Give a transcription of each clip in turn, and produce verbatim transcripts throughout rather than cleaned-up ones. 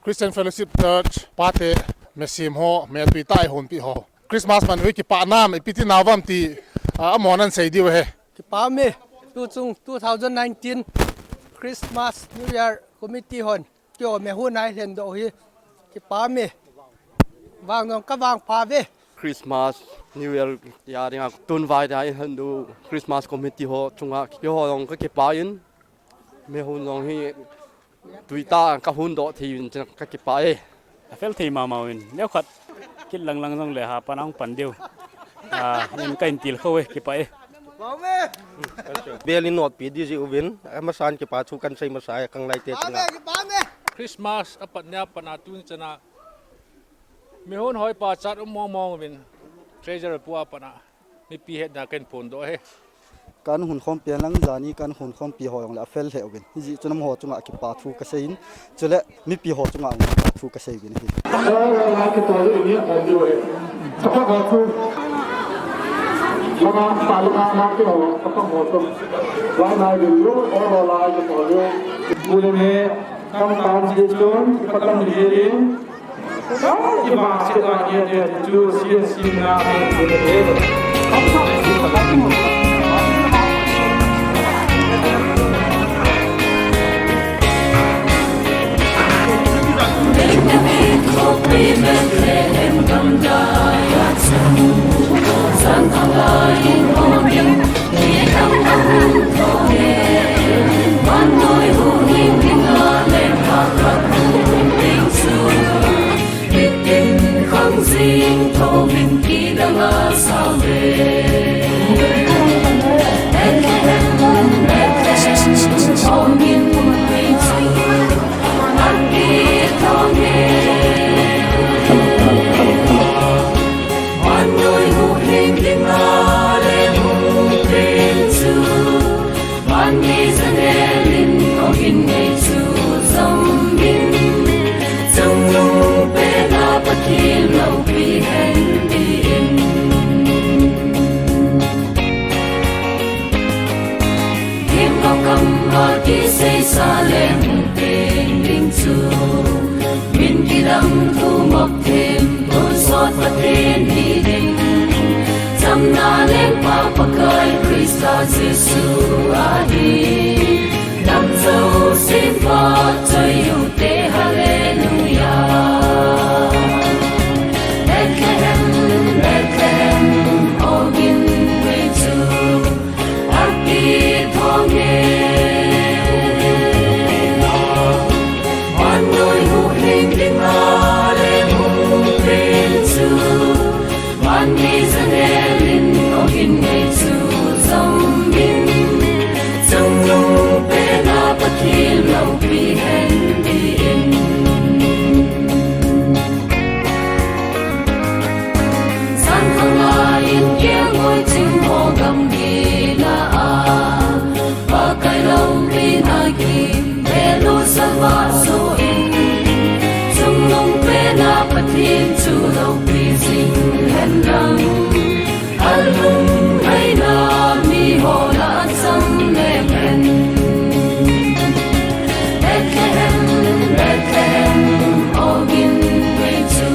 Christian Fellowship Church pate, mesem ho, me tui tai hon pi ho. Christmas man ve kipah nam, ipi ti na vam ti, ah, amon an sei diu he. Kipah me, tu chung two thousand nineteen Christmas New Year Committee hon. Kio me hu nai hlen do hi. Kipah me. Vang nong ka vang pha ve. Christmas, New Year, ya dinga tun vai da in han du Christmas Committee ho chunga kio ho long ka kipah in. Me hun long hi tui ta ka hun do thi in chang ka kipah e. A fel thei mama in. Neo khat kit lang lang jong le ha pan ang pan diu. A, in ka in til kho e, kipah e. Vel in not pi di ji uvin, a masan kipah thu kan sei masa e kang lai te chunga. Christmas a pat nia pat na tun chana. Mi hun hoi pa chat um mong mong uvin. Treasure pu a pat na. Mipi hetna ken phondoh e. Kan hun khompi lang jani kan hun khompi ho jong le a fel lheh uvin. Hijeh chun amaho chunga kipah thu ka sei in. Chule mipi ho chunga kipah thu ka sei uvin ahi. Himno kamma kisei sa le hung peng ding chu, min kidang thu mok them, tonsot Pathen hi ding. Chamna lengpa Pakai Christa Jesu ahi. Nam jousen phatchoi u te, Hallelujah. Bethlehem, Bethlehem, o gin vei chu. Sangkhanga in kiangoi ching ho gamgi la a, Pakai loupina kimbel u sava suin, chungnung pena Pathen chu loupi jing hen lang, alung aina mi ho la cham leng hen. Bethlehem, Bethlehem, o gin vei chu.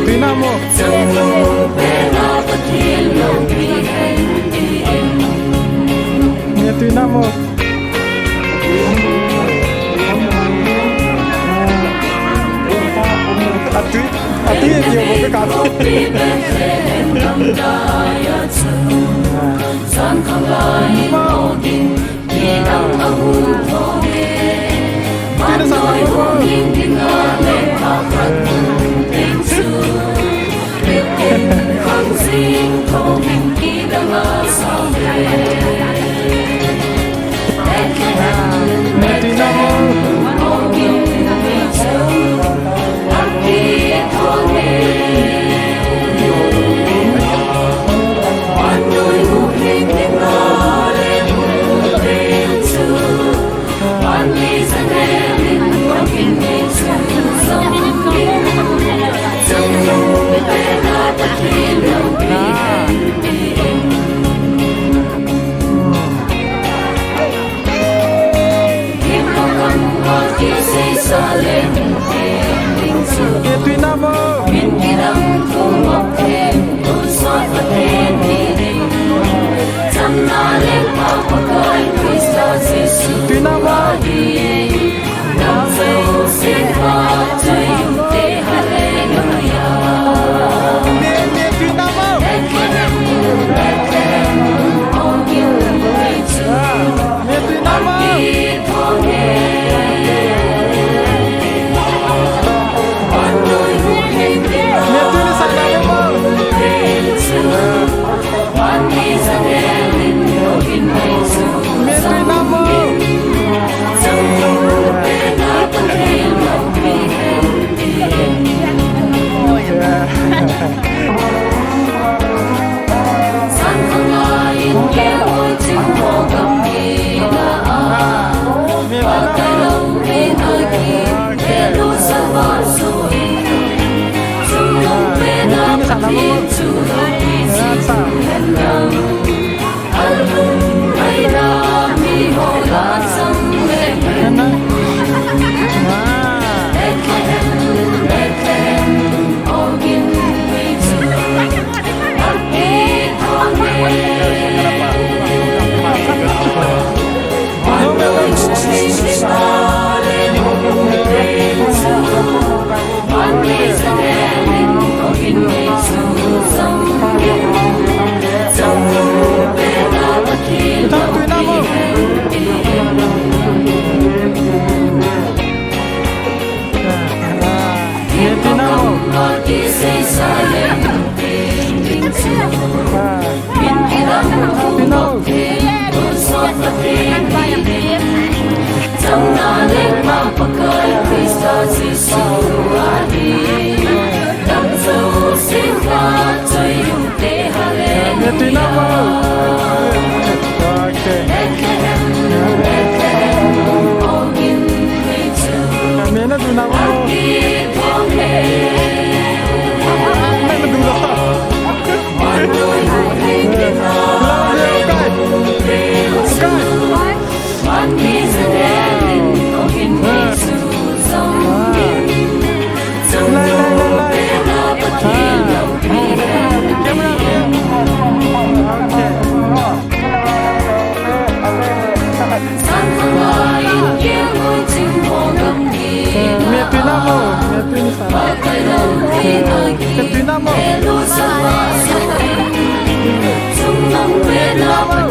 Tuina mo. Tuina mo. Atui, atui, atui, atui.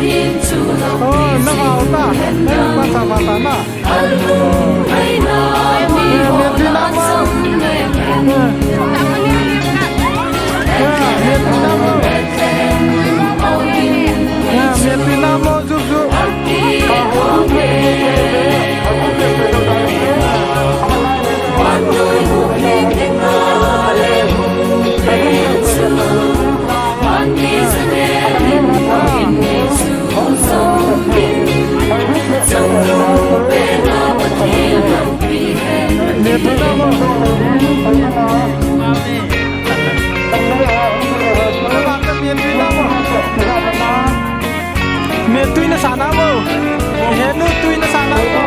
Oh, na vau ta. Na vau ta, vau ta na. Eh, mietui na mo. Eh, mietui na mo. Eh, mietui na mo, zup, zup. Mietui na sana mo. Henu tui na sana mo.